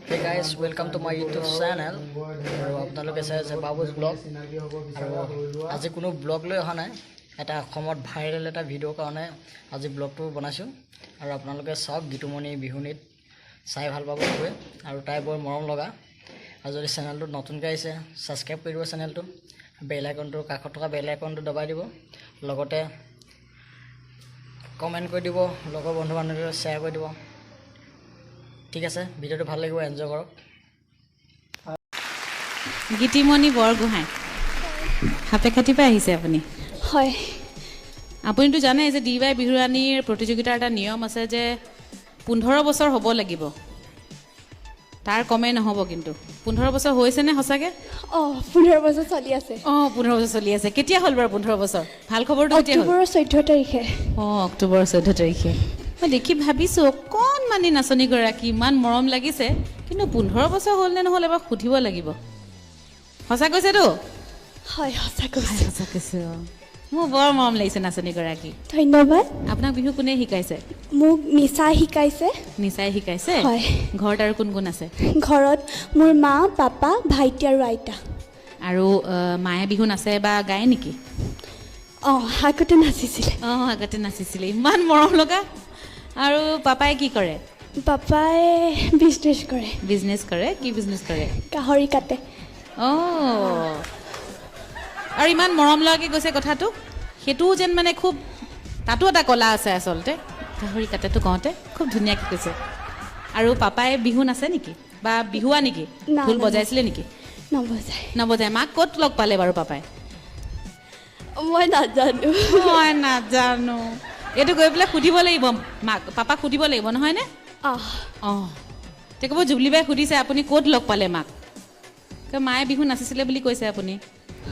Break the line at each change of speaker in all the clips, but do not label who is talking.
Hey guys, welcome to my YouTube channel. আৰু আপোনালোকে চাই আছে বাবুজ ব্লগ। আৰু আজি কোনো ব্লগ লৈ অহা নাই, এটা অসমত ভাইৰেল এটা ভিডিঅ'ৰ কাৰণে আজি ব্লগটো বনাইছোঁ। আৰু আপোনালোকে চাওক গীতুমণি বিহুনীত চাই ভাল পাব গৈ। আৰু তাই বৰ মৰম লগা। আৰু যদি চেনেলটোত নতুনকৈ আহিছে, ছাবস্ক্ৰাইব কৰি দিব চেনেলটো, বেল আইকনটোৰ কাষত থকা বেল আইকনটো দবাই দিব, লগতে কমেণ্ট কৰি দিব, লগৰ বন্ধু বান্ধৱীক শ্বেয়াৰ কৰি দিব। ঠিক আছে, ভিডিঅ'টো ভাল লাগিব, এনজয় কৰক।
গীতিমণি বৰগোহাঁই, সাপেখাতিৰ পৰা আহিছে আপুনি?
হয়।
আপুনিতো জানে যে ডি ৱাই বিহুৰাণীৰ প্ৰতিযোগিতাৰ এটা নিয়ম আছে যে 15 বছৰ হ'ব লাগিব, তাৰ কমে নহ'ব। কিন্তু 15 বছৰ হৈছেনে সঁচাকৈ?
অঁ, 15 বছৰ চলি আছে।
অঁ, 15 বছৰ চলি আছে। কেতিয়া হ'ল বাৰু 15 বছৰ? ভাল খবৰটো কেতিয়া হ'ল?
অক্টোবৰৰ 14 তাৰিখে।
অঁ, অক্টোবৰৰ 14 তাৰিখে। মই দেখি ভাবিছোঁ অকণমানি নাচনীগৰাকী ইমান মৰম লাগিছে, কিন্তু 15 বছৰ হ'ল নে নহ'ল এবাৰ সুধিব লাগিব। সঁচা কৈছেতো?
হয়, সঁচা কৈছোঁ।
সঁচা কৈছোঁ। মোৰ বৰ মৰম লাগিছে নাচনীগৰাকী।
ধন্যবাদ।
আপোনাক বিহু কোনে শিকাইছে?
মোক নিচাই শিকাইছে।
নিচাই শিকাইছে?
হয়।
ঘৰত আৰু কোন কোন আছে?
ঘৰত মোৰ মা, পাপা, ভাইটি আৰু আইতা।
আৰু মায়ে বিহু নাচে বা গায় নেকি?
অঁ, আগতে নাচিছিলে।
অঁ, আগতে নাচিছিলে। ইমান মৰম লগা। আৰু পাপাই কি কৰে?
পাপাই বিজনেছ কৰে।
বিজনেছ কৰে? কি বিজনেছ কৰে?
গাহৰি কাটে।
অঁ, আৰু ইমান মৰম লগাকৈ কৈছে কথাটো, সেইটোও যেন মানে খুব, তাতো এটা কলা আছে আচলতে। গাহৰি কাটেটো কওঁতে খুব ধুনীয়াকৈ কৈছে। আৰু পাপাই বিহু নাচে নেকি বা বিহুৱা নেকি? ঢোল বজাইছিলে নেকি?
নবজায়।
নবজায়। মাক ক'ত লগ পালে বাৰু পাপাই?
মই নাজানো।
মই নাজানো। এইটো গৈ পেলাই সুধিব লাগিব মাক, পাপাক সুধিব লাগিব নহয়নে? অঁ, তে ক'ব জুবলি বাই সুধিছে আপুনি ক'ত লগ পালে মাক? মায়ে বিহু নাচিছিলে বুলি কৈছে আপুনি।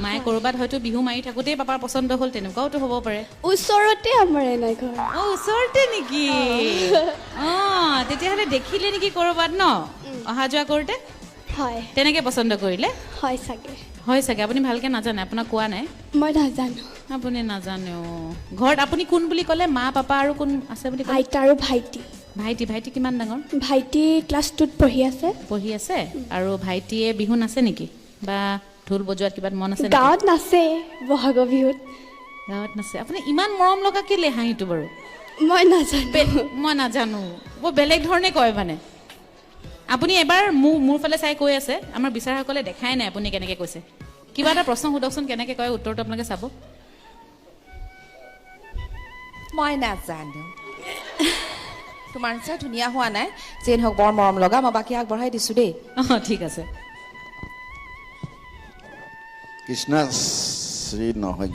মায়ে ক'ৰবাত হয়তো বিহু মাৰি থাকোঁতেই পাপাৰ পচন্দ হ'ল, তেনেকুৱাওতো হ'ব পাৰে।
ওচৰতে আমাৰ এনে ঘৰ।
অঁ, ওচৰতে নেকি? অঁ, তেতিয়াহ'লে দেখিলে নেকি ক'ৰবাত ন অহা যোৱা কৰোঁতে?
হয়।
তেনেকৈ পচন্দ কৰিলে?
হয় চাগে।
হয় চাগে। আপুনি ভালকৈ নাজানে, আপোনাক কোৱা নাই?
মই নাজানো।
আপুনি নাজানে। অঁ, ঘৰত আপুনি কোন বুলি ক'লে? মা, পাপা আৰু কোন আছে বুলি ক'লে?
আইতা আৰু ভাইটি।
ভাইটি, ভাইটি কিমান ডাঙৰ?
ভাইটি ক্লাছ 2ত পঢ়ি আছে।
পঢ়ি আছে। আৰু ভাইটিয়ে বিহু নাচে নেকি বা ঢোল বজোৱাত কিবা মন আছে?
গাঁৱত নাচে, বহাগৰ বিহুত
গাঁৱত নাচে। আপুনি ইমান মৰম লগা কেলে হাঁহিটো বাৰু?
মই নাজানো।
মই নাজানো, বৰ বেলেগ ধৰণে কয় মানে। আপুনি এবাৰ মোৰ ফালে চাই কৈ আছে, আমাৰ বিচাৰসকলে দেখাই নাই আপুনি কেনেকৈ কৈছে। কিবা এটা প্ৰশ্ন সোধকচোন, কেনেকৈ কয় উত্তৰটো আপোনালোকে চাব।
মই নাজানো। তোমাৰ নিচিনা ধুনীয়া হোৱা নাই, যিয়ে নহওক বৰ মৰম লগা। মই বাকী আগবঢ়াই দিছোঁ দেই।
অঁ, ঠিক আছে।
কৃষ্ণাশ্ৰী নহয়,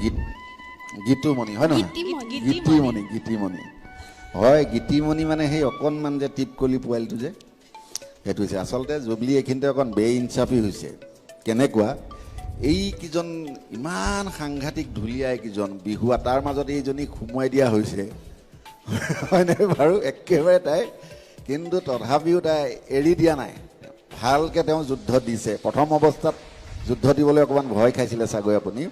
গীতুমণি হয় নহয়? গীতিমণি। গীতিমণি হয়। গীতিমণি মানে সেই অকণমান যে টিপকলি পোৱালিটো যে, সেইটো হৈছে আচলতে। জুবলি এইখিনিতে অকণ বে ইনচাফি হৈছে। কেনেকুৱা এইকেইজন ইমান সাংঘাতিক ঢুলীয়া এইকেইজন বিহুৱা, তাৰ মাজত এইজনীক সোমোৱাই দিয়া হৈছে হয়নে বাৰু? একেবাৰে তাই, কিন্তু তথাপিও তাই এৰি দিয়া নাই, ভালকৈ তেওঁ যুদ্ধ দিছে। প্ৰথম অৱস্থাত যুদ্ধ দিবলৈ অকণমান ভয় খাইছিলে চাগৈ আপুনি,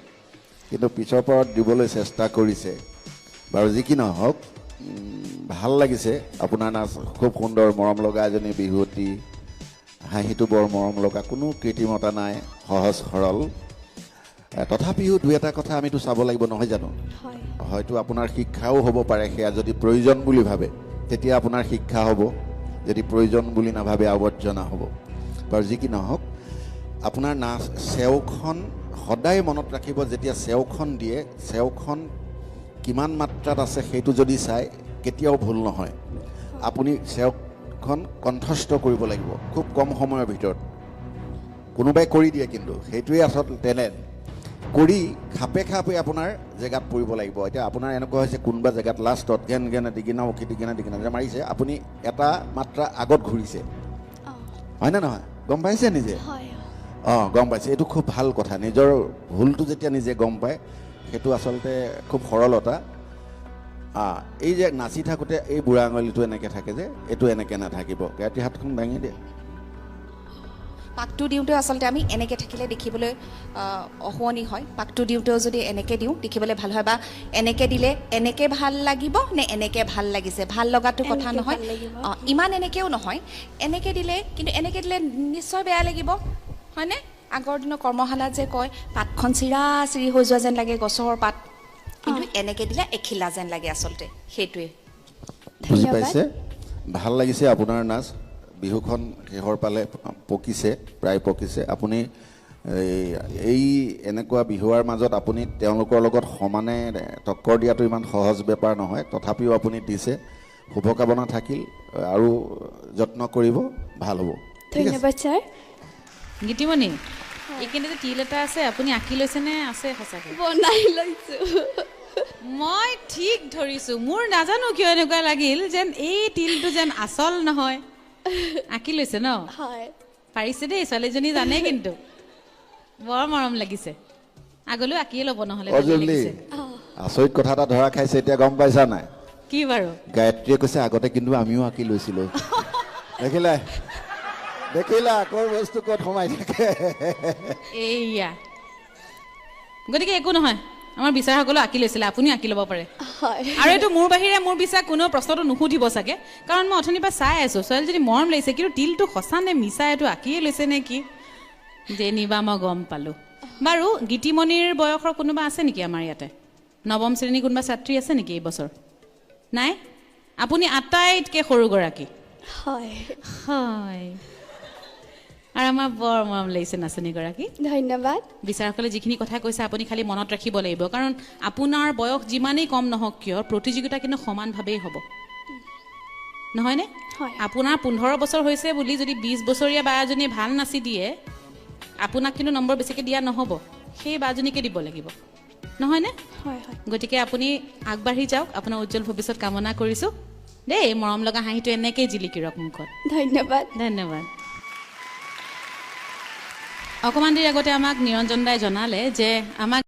কিন্তু পিছৰ পৰত দিবলৈ চেষ্টা কৰিছে। বাৰু যি কি নহওক, ভাল লাগিছে আপোনাৰ নাচ, খুব সুন্দৰ, মৰম লগা এজনী বিহুৱতী, হাঁহিটো বৰ মৰম লগা, কোনো কৃত্ৰিমতা নাই, সহজ সৰল। তথাপিও দুই এটা কথা আমিতো চাব লাগিব নহয় জানো? হয়তো আপোনাৰ শিক্ষাও হ'ব পাৰে, সেয়া যদি প্ৰয়োজন বুলি ভাবে তেতিয়া আপোনাৰ শিক্ষা হ'ব, যদি প্ৰয়োজন বুলি নাভাবে আৱৰ্জনা হ'ব। বাৰু যি কি নহওক, আপোনাৰ নাচ চেওখন সদায় মনত ৰাখিব, যেতিয়া চেওখন দিয়ে, চেওখন কিমান মাত্ৰাত আছে সেইটো যদি চাই কেতিয়াও ভুল নহয়। আপুনি চেওখন কণ্ঠস্থ কৰিব লাগিব খুব কম সময়ৰ ভিতৰত। কোনোবাই কৰি দিয়ে, কিন্তু সেইটোৱেই আচলতে টেলেণ্ট। কৰি খাপে খাপে আপোনাৰ জেগাত পৰিব লাগিব। এতিয়া আপোনাৰ এনেকুৱা হৈছে, কোনোবা জেগাত লাষ্টত গেন গেন ডিগিনা উখি ডিগিনা ডিগিনা যে মাৰিছে, আপুনি এটা মাত্ৰা আগত ঘূৰিছে, হয়নে নহয়? গম পাইছে নিজে? অঁ, গম পাইছে। এইটো খুব ভাল কথা। নিজৰ ভুলটো যেতিয়া নিজে গম পায়, সেইটো আচলতে খুব সৰলতা। এই যে নাচি থাকোঁতে এই বুঢ়া আঙুলিটো এনেকৈ থাকে যে, এইটো এনেকৈ নাথাকিব। গায়ত্ৰী হাতখন দাঙি দিয়ে।
পাকটো দিওঁতেও আচলতে আমি এনেকৈ থাকিলে দেখিবলৈ অশুৱনি হয়। পাকটো দিওঁতেও যদি এনেকৈ দিওঁ দেখিবলৈ ভাল হয়, বা এনেকৈ দিলে এনেকৈ ভাল লাগিব নে এনেকৈ ভাল লাগিছে, ভাল লগাটো কথা নহয়। অঁ, ইমান এনেকৈও নহয়, এনেকৈ দিলে, কিন্তু এনেকৈ দিলে নিশ্চয় বেয়া লাগিব, হয়নে? আগৰ দিনৰ কৰ্মশালাত যে কয় পাতখন চিৰা চিৰি হৈ যোৱা যেন লাগে গছৰ পাত, কিন্তু এনেকৈ দিলে এখিলা যেন লাগে আচলতে, সেইটোৱে।
বুজি পাইছে? ভাল লাগিছে আপোনাৰ নাচ। বিহুখন শেষৰ পালে পকিছে, প্ৰায় পকিছে। আপুনি এই এনেকুৱা বিহুৱাৰ মাজত আপুনি তেওঁলোকৰ লগত সমানে টক্কৰ দিয়াটো ইমান সহজ বেপাৰ নহয়, তথাপিও আপুনি দিছে। শুভকামনা থাকিল আৰু যত্ন কৰিব, ভাল হ'ব।
ধন্যবাদ ছাৰ।
গীতিমণি, এইখিনিতে তিল এটা আছে, আপুনি আঁকি লৈছেনে? আছে সঁচাকৈ
বনাই লৈছোঁ।
মই ঠিক ধৰিছোঁ, মোৰ নাজানো কিয় এনেকুৱা লাগিল যেন এই তিলটো যেন আচল নহয়। আঁকি লৈছে ন?
হয়,
পাৰিছে দেই ছোৱালীজনী, জানে কিন্তু। বৰ মৰম লাগিছে, আগলৈও আঁকিয়ে ল'ব নহ'লে।
আচৰিত কথা এটা ধৰা খাইছে এতিয়া, গম পাইছা নাই?
কি বাৰু?
গায়ত্ৰীয়ে কৈছে আগতে কিন্তু আমিও আঁকি লৈছিলোঁ। দেখিলা দেখিলা আকৌ বস্তু ক'ত সোমাই থাকে।
এইয়া, গতিকে একো নহয়, আমাৰ বিচাৰসকলেও আঁকি লৈছিলে, আপুনিও আঁকি ল'ব পাৰে। আৰু এইটো মোৰ বাহিৰে মোৰ বিচাৰ কোনেও প্ৰশ্নটো নুসুধিব চাগে, কাৰণ মই অথনিৰ পৰা চাই আছোঁ, ছোৱালীজনী মৰম লাগিছে, কিন্তু তিলটো সঁচা নে মিছা, এইটো আঁকিয়ে লৈছে নে কি যেনিবা মই গম পালোঁ। বাৰু, গীতিমণিৰ বয়সৰ কোনোবা আছে নেকি আমাৰ ইয়াতে? নৱম শ্ৰেণীৰ কোনোবা ছাত্ৰী আছে নেকি এই বছৰ? নাই? আপুনি আটাইতকৈ সৰুগৰাকী?
হয়
হয়। আৰু আমাৰ বৰ মৰম লাগিছে নাচনীগৰাকী।
ধন্যবাদ।
বিচাৰকসকলে যিখিনি কথা কৈছে আপুনি খালি মনত ৰাখিব লাগিব, কাৰণ আপোনাৰ বয়স যিমানেই কম নহওক কিয়, প্ৰতিযোগিতা কিন্তু সমানভাৱেই হ'ব, নহয়নে? আপোনাৰ 15 বছৰ হৈছে বুলি যদি 20 বছৰীয়া বা এজনীয়ে ভাল নাচি দিয়ে, আপোনাক কিন্তু নম্বৰ বেছিকৈ দিয়া নহ'ব, সেই বাজনীকে দিব লাগিব, নহয়নে? গতিকে আপুনি আগবাঢ়ি যাওক, আপোনাৰ উজ্জ্বল ভৱিষ্যত কামনা কৰিছোঁ দেই। মৰম লগা হাঁহিটো এনেকেই জিলিকি ৰওক মুখত।
ধন্যবাদ।
ধন্যবাদ। অকণমান দেৰি আগতে আমাক নিৰঞ্জন দাই জনালে যে আমাক